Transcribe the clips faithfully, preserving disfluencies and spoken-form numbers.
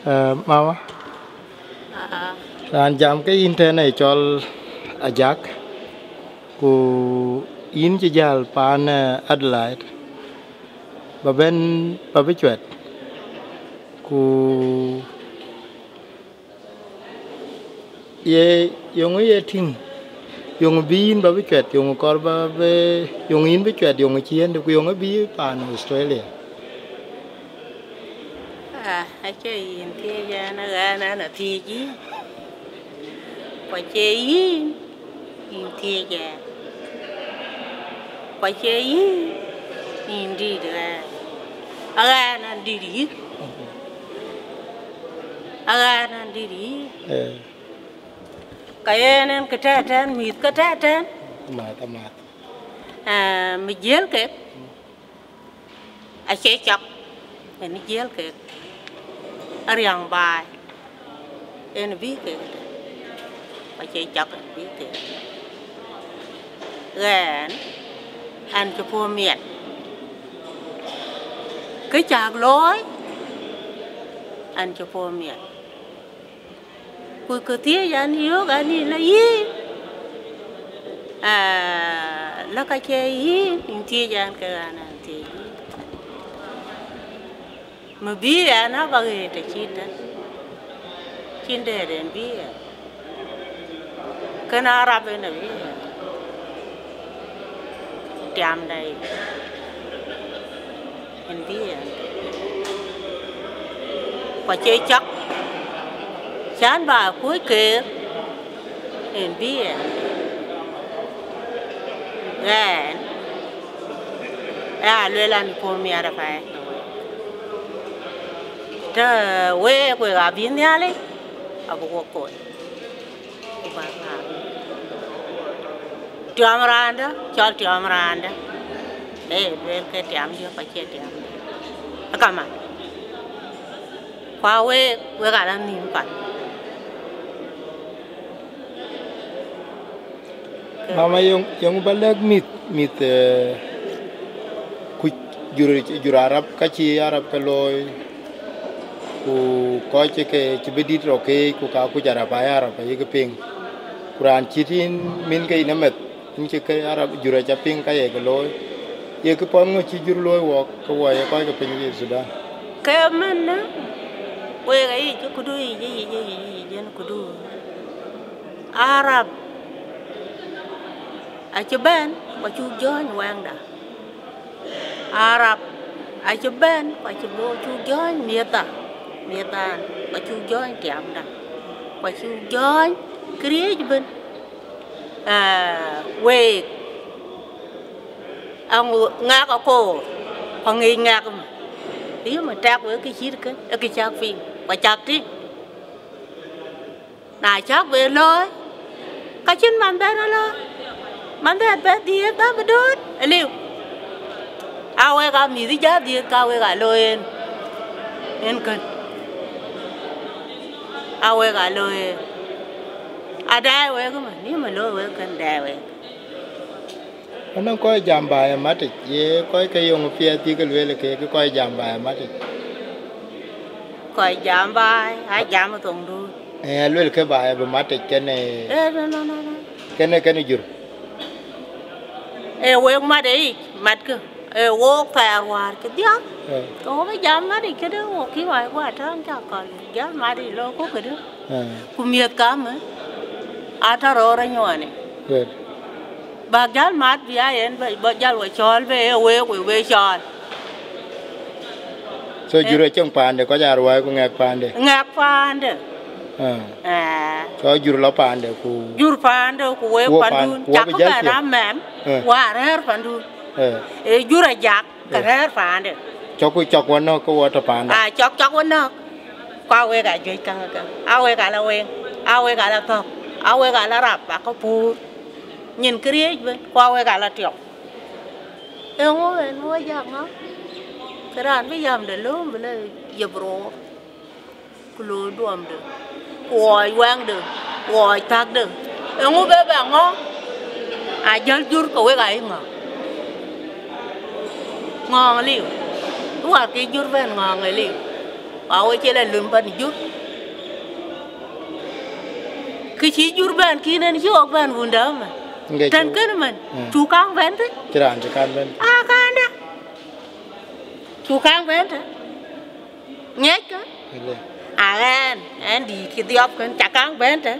Eh, mama, Aa, raan jam ke yïn tënë cɔl Ajak, ku yïn cï jäl paan, eh, Adelaide, ba bɛ̈n, ba bï cuɛt, ku ye, yeŋö ye tïŋ, yeŋö bï yïn ba bï cuɛt, yeŋö kɔɔr ba bï, yeŋö yïn bï cuɛt, yeŋö cï yïndë, ku yeŋö bï paan Australia? Ah, acie yïn thiëëc ɛn, ɣɛn ɛn athiëëc yïn. Ku acie yïn, yïn thiëëc ɛn. Ku acie yïn, yïn dït ɛn. Aɣɛn ɛn dït yïn. Aɣɛn ɛn dït yïn. Eh. Ka yen ɛn kë tɛ̈tɛ̈n, mïth kë tɛ̈tɛ̈n. Amääth, amääth. Eh, mi jiël kek. Acie cak, yen jiël kek, ariäŋ baai, yen bï kek, acie cak, yen bï kek. Ɣɛn, an cï puɔ̈u miɛt, kë cäk looi, an cï puɔ̈u miɛt. Ku kë thiëëc an, yöök an, yïn la yïn, aa, la ka cie yïn, yïn thiëëc an, ke ɣɛn an thiëëc yïn. Më bï ɛn aba ɣet të cït tën, cïn dɛ̈t en bï ɛn, kën Arab en abï ɛn. Tiamda yic, en bï ɛn. Ku acie cak, cän ba kuc keer, en bï ɛn. Ɣɛn, ë a luel an, puɔ̈u miɛt apɛi. Të week, wek abï Nhialic, abï wok kony. Ku bäk ŋaak. Tiɔm raandä, cɔl tiɔm raandä. Ee, luel ke tiam diɔ̈k, acie tiam diɔ̈k. Akama. Ku a week, wek ala nhïïm pan. Mama, yeŋ, yeŋö ba lɛ̈k mïth, mïth, eh, kuc jur, jur Arab, ka cï Arab ke looi, ku kɔc cï ke, cï bï dït rɔ keec, ku ka kuc Arab, aa Arab ayï ke piŋ. Ku raan cït yïn min ke yïn ë meth, yïn cï ke Arab jur aca piŋ ka ye ke looi. Ye kë pɔ̈n ŋö cï jur looi wɔk, ke wɔ ye kɔc ke piny Thudan? Ke mën, wek ayic, këdu yic, yic, yic, yic, yen këdu. Arab acï bɛ̈n, ku acuk jɔ̈ɔ̈ny wɛŋda. Arab acï bɛ̈n, ku acï bɔ̈, cuk jɔ̈ɔ̈ny miëtha, miëthan, ku acuk jɔ̈ɔ̈ny tiamda, ku acuk jɔ̈ɔ̈ny këriëëc ëbën. Aa, week, aŋö ŋɛk akoor, ku aŋic ŋɛk ëmën. Ayï më tɛk wek kë cït kën, ë kë cäk piŋ, ku acäk tïŋ. Na cäk be looi, ka cïn man bɛ̈n ë looi. Man bɛ̈n bɛ̈n dhiëëth bä bï dööt aliu. A wek aa mïth ë jä dhiëëth, ka wek aa looi en, en kën. A wek aa looi en. A dɛɛi wek ëmën, yï më looi wek kën dɛɛi wek. Anɔŋ kɔc jam baai ë matic, ye kɔc ke yöŋ piɛth bï ke lueel ke, ke kɔc jam baai ë matic. Kɔc jam baai, a jam ë thoŋdun. Eh, aluel ke baai bï matic kënë. Eh, no, no, no, no. Kënë, kënë jur. Eh, wek mat ë yic, matkë. Eh, wok thɛɛr wäär cï dhiath. Eh. Ke wok jam matic këdë, wok kï wai guɔ tääm cä kɔl. Jam matic lo ku këdë. Eh. Ku miëth kamë, aa tɔ̈ röör ë nyuɔɔnë. Good. Bäk jäl mat bï aa yen bä, bä jäl we cɔɔl bë ë week, we we cɔɔl. So, eh, jur acïn paande, kɔc aa ruääi ku ŋɛk paande? Ŋɛk paande. Ah. Eh. So, jur lɔ paande ku jur paande ku week ku pan-, pandun, ku wɔ cak bï jäl bɛn thiëk? Amɛm, eh, wa rɛ̈ɛ̈r pandun. Eh. Ee jur ajak. Ka rɛ̈ɛ̈r paande. Cɔk ku cɔk wä nɔ̈k ke wɔ tɔ paanda. Aa, cɔk cɔk wä nɔ̈k, ku a wek aa juëc käŋ ëkä, a wek aa la weŋ, a wek aa la thɔ̈k, a wek aa la rap, a ke puur. Nyin këriëëc bën, ku a wek aa la tiɔp. Eeŋö en wä jak ŋa? Ke raan bï yamde lööm bï la yep roor. Ku looi duɔmde, ku ɣɔɔc wɛŋde, ku ɣɔɔc thäkde, eeŋö be bɛ ŋɔ̈ɔ̈ŋ? A jäl jur ke wek ayï ŋɔ̈ɔ̈ŋ. Ŋɔ̈ɔ̈ŋ aliu. Ë wäär ke jur bɛ̈n ŋɔ̈ɔ̈ŋ aliu. Awo cï la lun pan jur. Kë cï jur bɛ̈n kïn en cï ɣok bɛ̈n wun däm mɛn. Tën kënë mɛn, cuk kaŋ bɛ̈n thïn. Cï raan cï kan bɛ̈n. Aa, kanda. Cuk kaŋ bɛ̈n tën. Ŋiɛckë. Aa, ɣɛn, ɣɛn dït cï dhiɔp kën, ca kaŋ bɛ̈n tën.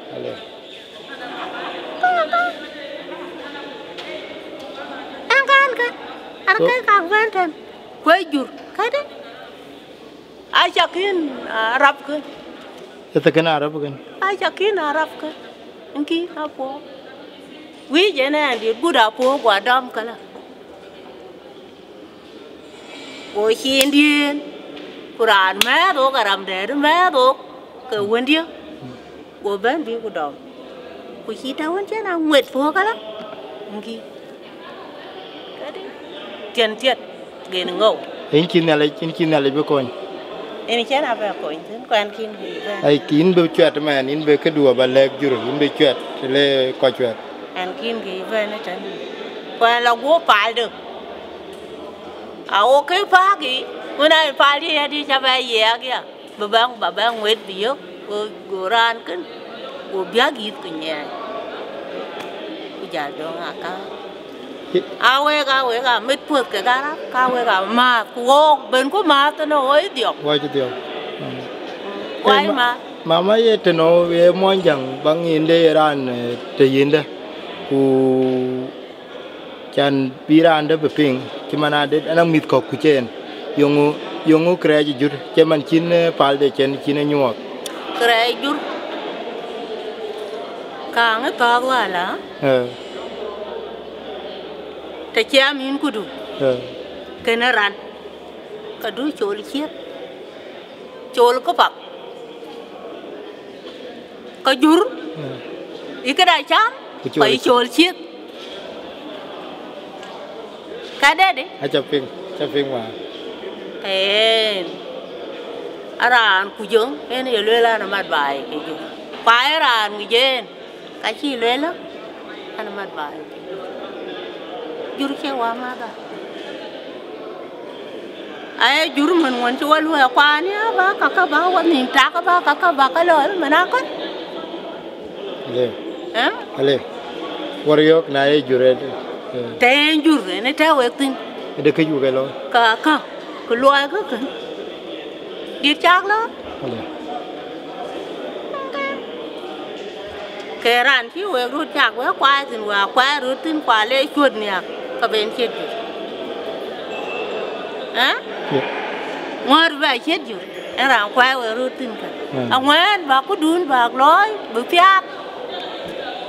Ɣɛn kan kën, ar ke kaŋ bɛ̈n tën. Ku ë jur, këdë? Aca kïn arap kën. Ëthë kën arap kën. Aca kïn arap kën. Ënkï apuɔ̈u. Wïc en ɣɛn dït gut apuɔ̈u guɔ dɔm këlä. Go ciin diëën, ku raan mɛ̈ɛ̈th ɣok, aram dɛ̈t mɛ̈ɛ̈th ɣok, ke wëndië, go bɛ̈n bï ku dɔm. Ku cï tɛ̈ wën cïn aŋuet puɔ̈u këlä, ënkï. Këdï, tiɛn tiɛt, gen ŋɔ̈u. Yïn cï Nhialic, yïn cï Nhialic bï kony. Yïn cïn abɛ kony thïn, ku ɣɛn kïn kï bɛ̈n. Ai, yïn bï cuɛt mɛn, yïn bï këdu aba lɛ̈k jur, yïn bï cuɛt, të le kɔc cuɛt. Ɣɛn kïn kï bɛ̈n ëtɛ̈n. Ku ɣɛn la guɔ̈p palde. Aɣok ke pääk yic, wën aa pal yï adï ca bɛ yiɛɛk ya, bï bɛ̈ŋ, ba bɛ̈ŋ wet bï yök, go, go raan kën, go biäk yïth ku nyiɛɛny. Ku jäl döŋ akäk. Aa wek, aa wek aa mit puɔ̈th kek arap, ka wek aa määth, ku ɣok ben ku määth tënë ɣo ë dhiɔp. Wɔ cï dhiɔp. Mm. Wai ma. Mama ye tënou ye muɔnyjäŋ baŋ yïndë ye raan, eh, të yïndë, ku can bï raan dɛ̈ bï piŋ, cï man adït, anaŋ mïth kɔ̈k ku cï en. Yöŋö, yöŋö kërɛɛc jur, cï man cïn, eh, palde cïn, cïn e nyuɔɔth. Kërɛɛc jur, kaaŋ ë thɔ̈ɔ̈th wala? Eh. Të ciɛm yïn kudu, eh, kënë ran, ka du col ciëth, col këpath. Ka jur, eh, yï këda cam, ku col, ka yï col ciëth. Ka dɛ̈dï? Aca piŋ, aca piŋ wäär. Een, a raan kuc ë, en ye lueel an, amat baai ke jur. Ku aa ye raan ŋic en, ka cï lueel an, amat baai ke jur. Jur cie wämäthda. Aye jur mën wën cï wɔ luɔi akuaan ya, ba kakë ba wɔ nhïïm tak, ba kakë ba ke lɔ mën akɔn. Alë. Ë? Alë. Wɔ riɔ̈ɔ̈k na ye jur ë, ë. Të en jur, en ë tɛ̈ wek thïn. Ë de këc wek ë lɔ. Ka, ka, ku luɔi kë kën. Dït cak lɔ. Alë. Ke raan cï wek röt cak wek kuaai thïn, wek akuaai röt thïn, ku ale cuöt nhiäk, ke ben ciët jur. Ë? Yep. Ŋuɔ̈t bɛ ciët jur, en raan kuaai wek röt thïn kë. Mm. Aŋuɛ̈ɛ̈n bäk këdun bäk looi, bï piath,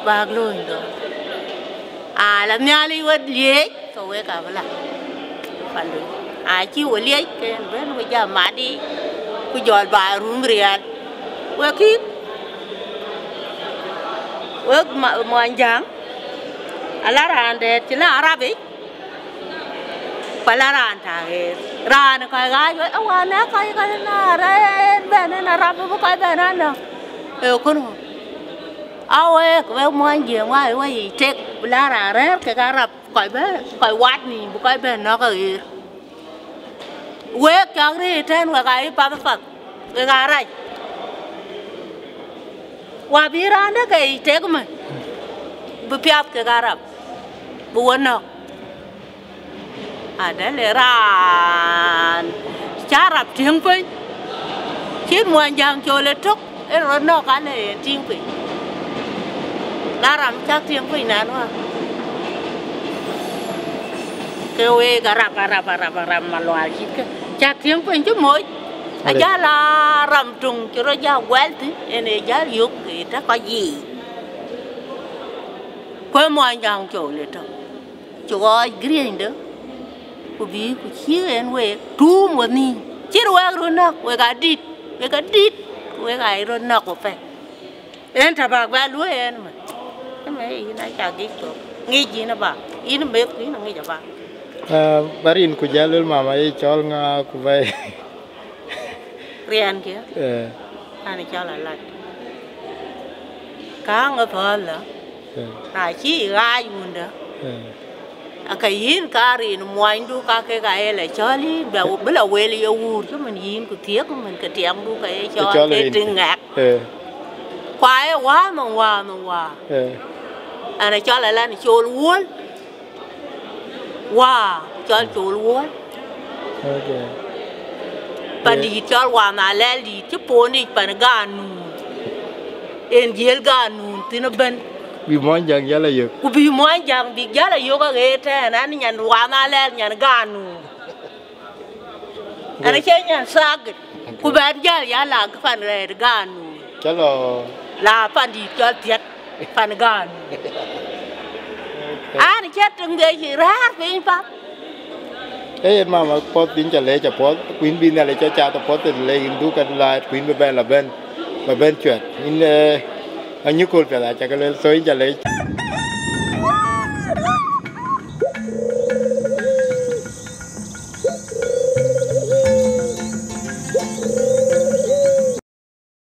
bäk looi dɔ̈ɔ̈r. Aa, la Nhialic wek liec, ke wek abï la pandun. Acï we liec, ke en bɛ̈n we jam mat yiic, ku jɔl baai rum riɛl. Wek kï, wek ma-, muɔnyjäŋ, ala raan dɛ̈t cï la Arap yic, ku ala raan tak ɣer. Raan kɔc ɣaac wek, awään ë kɔc kɔc na rɛ̈ɛ̈r en bɛ̈n en Arap bï kɔc bɛ̈n anɔ̈k. Ee kënë ŋö? Awek, wek muɔnyjäŋ wai wei yic tek, bï la raan rɛ̈ɛ̈r kek Arap. Kɔc bɛ, kɔc wat nïïm, bï kɔc bɛ nɔ̈k aɣeer. Wek cɔk rëër tɛ̈n, wek aa yï path apath, wek aa rac. Wä bï raan dɛ̈ ke yic tek mën, bï piath kek Arap, bï we nɔ̈k. Adɛ̈ le raan cä Arap tïŋ piny, cït muɔnyjäŋ col ëtök. Ë röt nɔ̈k alë yen tïŋ piny. Na ram cäk tïŋ piny nan wä. Ke wek Arap, Arap, Arap, Arap, Malual cït kë. Cäk tïŋ piny cï moc. Ajäl a ram töŋ cï rɔt jäl guɛl thïn, en ë jäl yök ë tɛ̈ kɔc yiic. Ku ë muɔnyjäŋ col ëtök. Cï ɣɔɔc giriënydë, ku bï ku cï en week tuum we nhïïm. Cït wek röt nɔ̈k, wek adït, wek adït, ku wek aa röt nɔ̈k we pɛ̈i. En tɛ̈ bäk bɛ luɔ̈i en ëmën. Ëmën yïn aca ŋic thok, ŋic yïn aba, yïn meth ku yïn aŋic aba. Ah, ba rin ku jäl luel mama ye cɔl ŋa ku bɛ̈i. Riɛnkiɛ̈? Eh. An cɔl Alat. Kääŋ ë thɔ̈ɔ̈l lɔ. Eh. Na cï ɣaac wundä. Eh. Aka yïn ka rin muɔnydu ka kek aye la cɔl yïn, bï la wel ye wuur cïmën yïn ku thiëk mën ke tiɛŋdu ka ye cɔl ke tiŋ ŋɛk. Ku aye wäär nhom wäär nhom wäär. Ɣɛn acɔl alan col wuɔl. Wäär cɔl col wuɔl. Pandït cɔl Wan Alɛl dït cï pon yic pan Ganun. En jiël Ganun thïn ëbën. Bï muɔny jäŋ jäl ayök. Ku bï muɔny jäŋ bïk jäl ayök aɣeer tɛ̈ɛ̈n, an nyan Wan Alɛl nyan Ganun. Ɣɛn acie nyan thagit. Ku bɛn jäl ya la pan rɛɛt Ganun. Calo. La pandït cɔl thiɛt pan Ganun. An cï tiŋde cï rɛ̈ɛ̈r piny path. Ee yen mama, puɔth yïn ca leec apuɔth, ku yïn bï Nhialic ca cath apuɔth, të le yïn dhuk ke laat, ku yïn bï bɛn la bɛn, ba bɛn cuɛt. Yïn, eh, anyïköl piɛth aca ke luel, so yïn ca leec.